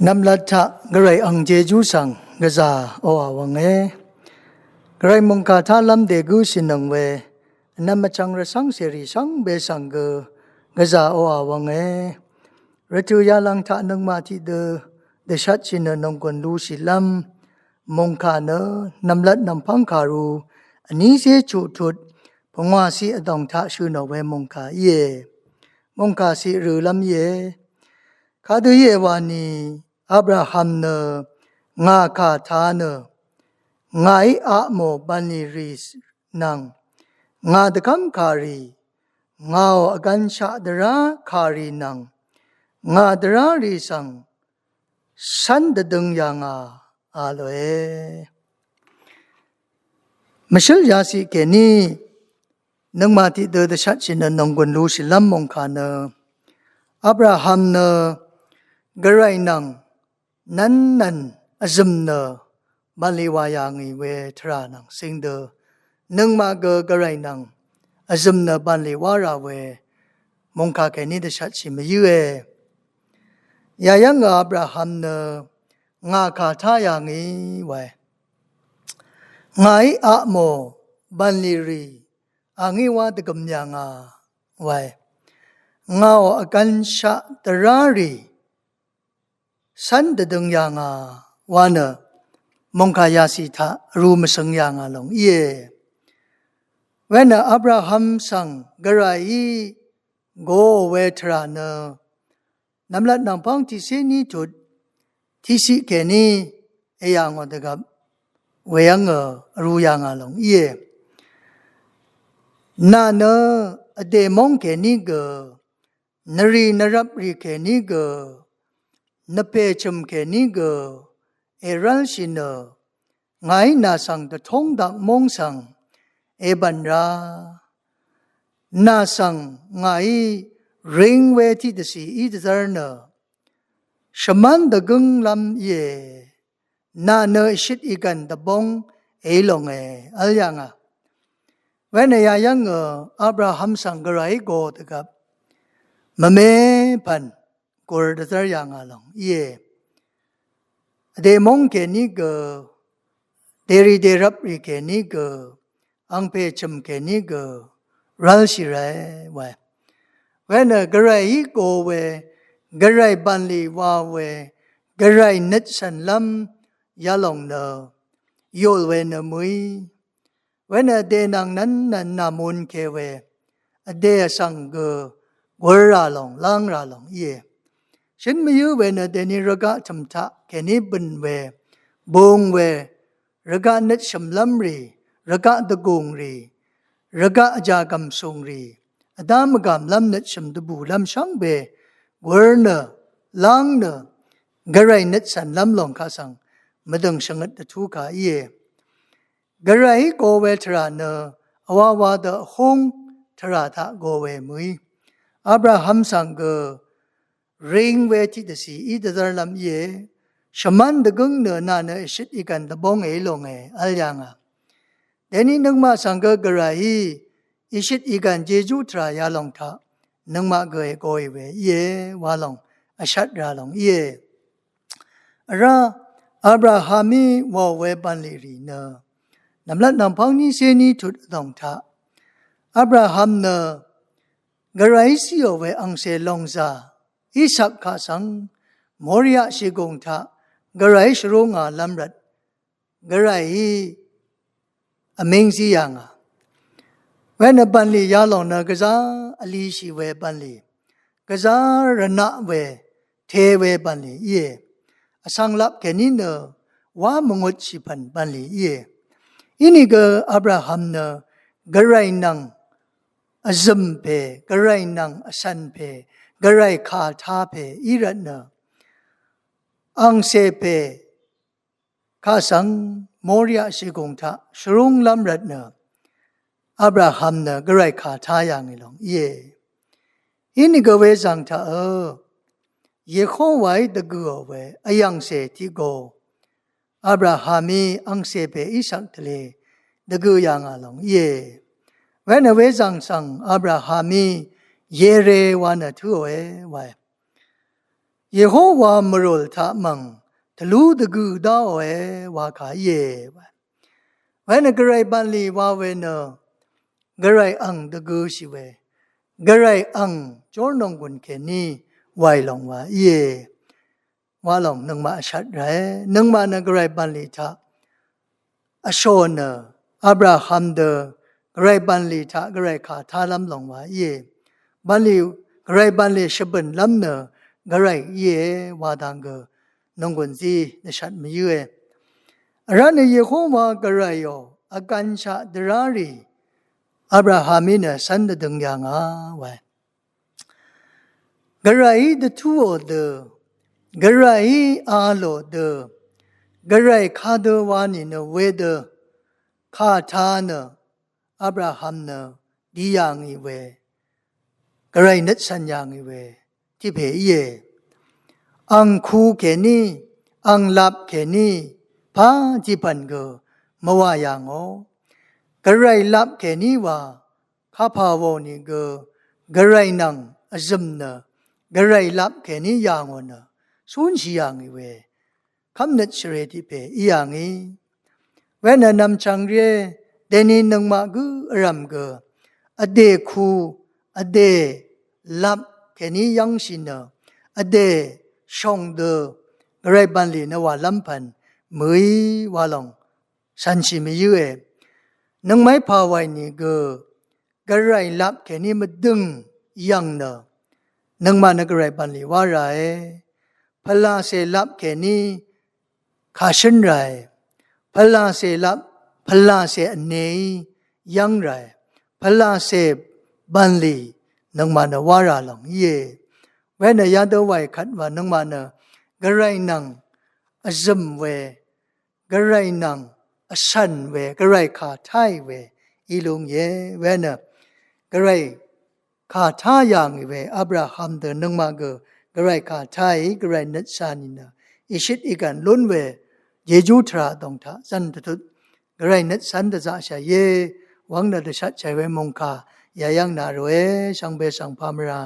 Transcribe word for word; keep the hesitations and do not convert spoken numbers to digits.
Nvmlat taq Gvray ang Jejú svng gvzà oqà wvnge. Gvray mòngkà taq lv́m dègǿ shìnøng we vnvm vchvng rvcv́ng cèrì shvngbe svng gø gvzà oqà wvnge. Rvtø̀ yalvng taq nøngmaq tiqdø dvshvtshì nø nònggùn lushìlv́m mòngkà nø nvmlat nvmpv́ng kàru vnícé chuqtut pungwàciq vdòng taq shø̀ nò we mòngkà íe. Mòngkàciq rølv́m íe. Kadø íe wani Abraham nø ngà kà taq nø ngàí aqmò bv̀nlì rì nvng ngà dvkv́m kàrì, ngàò vgvnshaq dvrá kàrì nvng ngà dvrá rì svng cv́n dvdøng yà ngà a lòe. Mvshǿl yaciq kèní nøngmaq tiqdø dvshvtshì nø nònggùn lushìlv́m mòngkà nø Abraham nø Gvray nvng nvnnvn vzø̀m nø bv̀nlì wà yà ngì we tvrà nvng cing dø nøngmaq gø Gvray nvng vzø̀m nø bv̀nlì wá rà we mòngkà kèní dvshvtshì mvyǿe. Yayv́ngø Abraham nø ngà kà taq yà ngì wae. Ngàí aqmò bv̀nlì rì a ngí wá dvgø̀m yà ngà wae. Ngàò vgvnshaq dvrá rì cv́n dvdøng yà ngà wa nø mòngkà yaciq taq vru mvsøng yà ngà lòng íe. Wenø Abraham svng Gvrayí go we tvrà nø nvmlat nvmpv́ng tiqcé ní tut tiqciq kèní èyà ngò dvgvp weyv́ngø vru yà ngà lòng íe. Nà nø vdè móng kèní gø nvrì nvrvp rì kèní gø nvpè chø̀m kèní gø èrv́lshì nø ngàí nà svng dvtóng dakmóng svng èbv̀n ra. Nà svng ngàí ring we tiqdvcì í dvzv́r nø shvmv́n dvgǿnglv́m íe. Nà nø ìshøt ìgv̀n dvbóng èí longe v́l yà ngà. Wenø yayv́ngø Abraham svng Gvrayí go dvgvp mvme pv̀n gur dvzv́r yà ngà lòng íe. Vdè móng kèní gø dèrì dèrvp rì kèní gø angpè chø̀m kèní gø rv́lshì ràe wae. Wenø Gvrayí go we Gvray bv̀nlì wa we Gvray nøt shv̀nlv́m yalòng nø yùl we nø mø̀í. Wenø vdè nvng nvnnvn nà mùn ke we vdè vsvng gø gur rà lòng láng rà lòng íe. Shø̀n mvyǿ wenø dèni rvgaq tø̀m taq kèní bø̀n we bung we rvgaq nøt shø̀mlv́m rì, rvgaq dvgùng rì, rvgaq vjà gv̀msùng rì, vdá mvgàmlv́m nøt shø̀m dvbùlv́m shvngbe gur nø láng nø Gvray nøt shv̀nlv́m lòng kaq svng mvdø̀ng shvngøt dvtú kà íe. Gvrayí go we tvrà nø vwawa dø vhúng tvrà taq go we mø̀í. Abraham svng gø ring we tiqdvcì í dvzv́rlv́m íe. Shvmv́n dvgǿng nø nà nø ìshøt ìgv̀n dvbóng èí longe v́l yà ngà. Dèní nøngmaq svng gø Gvrayí ìshøt ìgv̀n Jejú tvrà yalòng taq nøngmaq gø ègoì we íe wa lòng vshvt rà lòng íe. Vrá Abrahamí wàò we bv̀nlì rì nø nv̀mlat nv̀mpv́ng ní cé ní tut vdòng taq Abraham nø Gvrayí cíò we angcè lòngzà Isak kaq svng Moria shìgùng taq Gvrayí shvrúngàlv́m rvt Gvrayí vmíng zí yà ngà. Wenø bv̀nlì yalòng nø gvzá vlishì we bv̀nlì, gvzá rvnaq we te we bv̀nlì íe. Vsvng lap kèní nø wá mvngutshì pv̀n bv̀nlì íe. Inìgø Abraham nø Gvray nvng vzø̀m pè, Gvray nvng vcv̀n pè, Gvray kà tā pè í rvtnø angcè pè kaq svng Moria shìgùng taq shvrúnglv́m rvtnø Abraham nø Gvray kà tā yà ngì lòng íe. Inìgø wezv̀ng taqø Yehowaí dvgø̀ò we vyv̀ngcè tiq go Abrahamí angcè pè Isak tvlē dvgø̀ yà ngà lòng íe. Wenø wezv̀ng svng Abrahamí Yere wa nø tǿòe wae. Yehowa mvrùl taq mv̀ng tvlú dvgø dáòe wa kà íe. Wenø gvray bv̀nlì wa we nø gvray ang dvgø shì we, gvray ang jórnònggùn kèní wàì lòng wa íe. Wa lòng nøngmaq vshat ràe. Nøngmaq nø gvray bv̀nlì taq vshò nø Abraham dø gvray bv̀nlì taq gvray kà tálv́m lòng wa íe. Bv̀nlì, gvray bv̀nlì shvbø̀nlv́m nø gvray íe wa dang gø nònggùn zí dvshat mvyǿe. Vrá nø Yehowa gvrayò vgvnshaq dvrá rì Abrahamí nø cv́n dvdøng yà ngà wae. Gvrayí dvtúò dø, gvrayí a lò dø, gvray kadø wa nìnø wedø kà tá nø Abraham nø di yà ngì we, gvray nøt cv̀n yà ngì we tiq pè íe. Ang ku kèní, ang lap kèní pà tiq pv̀n gø mvwà yà ngò. Gvray lap kèní wa kapà wò nìgø gvray nvng vzø̀m nø gvray lap kèní yà ngò nø cúnshì yà ngì we kv́mnøt shvrē tiq pè í yà ngì. Wenø nv̀mchv̀ng rìé, dèni nøngmaq gǿ vrv̀m gø vdè ku, vdè lap kèní yv́ngshì nø vdè shòng dø gvray bv̀nlì nø wàlv́m pv̀n mø̀í wa lòng cv̀nshì mvyǿe. Nøngmaqí pà wàì nìgø gvray lap kèní mvdøng yv̀ng nø nøngmaq nø gvray bv̀nlì wá ràe. Pvlacè lap kèní kàshǿn ràe. Pvlacè lap, pvlacè vneí yv́ng ràe. Pvlacè bv̀nlì nøngmaq nø wá rà lòng íe. Wenø yadø wàì kvt wa nøngmaq nø gvray nvng vzø̀m we, gvray nvng vcv̀n we, gvray kà táì we í lúngìe. Wenø gvray kà tá yà ngì we Abraham dø nøngmaq gø gvray kà táì gvray nøt cà nìnø ìshøt ìgv̀n lún we Jejú tvrà dòng taq cv́n dvtut gvray nøt cv́n dvzaqshàìe. Wvng nø dvshatshàì we mòngkà yayv́ng nà ròe. Shvngbe shvngpà mvrà